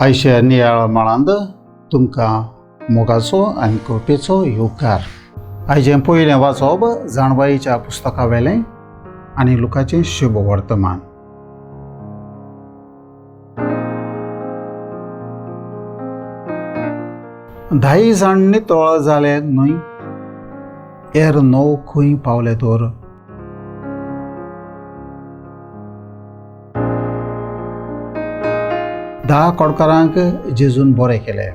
आयच्या नियाळ माळांत तुमकां मोगाचो आनी कृपेचो येवकार. आयचें पयलें वाचप जाणवाईच्या पुस्तका वेलें आनी लुकाचें शुभ वर्तमान. धाई जाण नितळ जाले न्हय, एर णव खंय पावले तर? 10 कोडकारांक जेजून बरें केलें,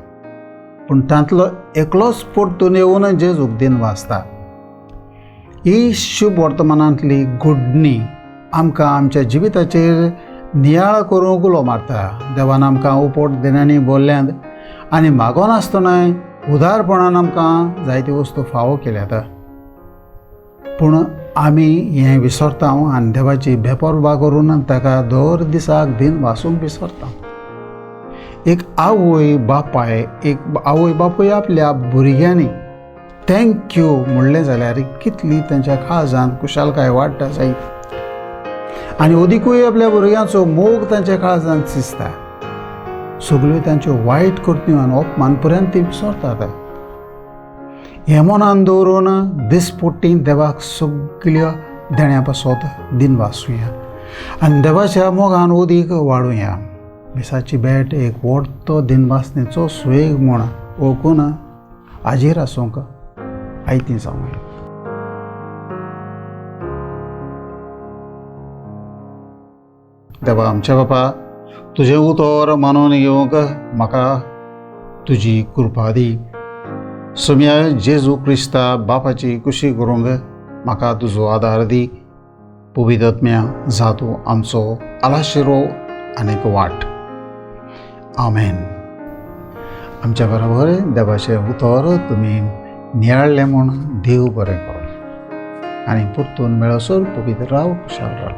पूण तांतलो एकलोच परतून येवन जेजूक दिन वाचता. ही शुभ वर्तमानांतली घडणी आमकां आमच्या जिविताचेर नियाळ करूंक उलो मारता. देवान आमकां उपट दिनांनी बोल्ल्यांत आनी मागोनासतनाय उदारपणान आमकां जायत्यो वस्तू फावो केल्यात, पूण आमी हें विसरता आनी देवाची बेपर्वा करून ताका दर दिसाक दिन वासूंक विसरता. एक आवय बापाय एक आवय बापूय आपल्या भुरग्यांनी thank you म्हणलें जाल्यार कितली तांच्या काळजांत खुशालकाय वाडटा जायत आनी अदिकूय आपल्या भुरग्यांचो मोग तांच्या काळजांत दिसता. सगल्यो तांच्यो वायट करत्यो आनी अपमान पर्यंत ती विसरतात. हें मनान दवरून दिसपट्टी देवाक सगळ्यो देण्या पासत दिन वाचुया आनी देवाच्या मोगान अदीक वाडुया. मिसाची भेट एक व्हडलो दिनवासनेचो सुवेग म्हूण वळखून हाजीर आसूंक आयती जावया. देवा आमच्या बापा, तुजें उतर मानून घेवंक म्हाका तुजी कृपा दी. सोम्या जेजू क्रिस्ता बापाची कुशी करूंक म्हाका तुजो आदार दी. पवित्र जातू आमचो आलाशिरो आनीक वाट. आमेन. आमच्या बरोबर देवाचें उतर तुमी नियाळ्ळें म्हूण देव बरें करूं आनी परतून मेळसर पवित्र राव, खुशाल राव.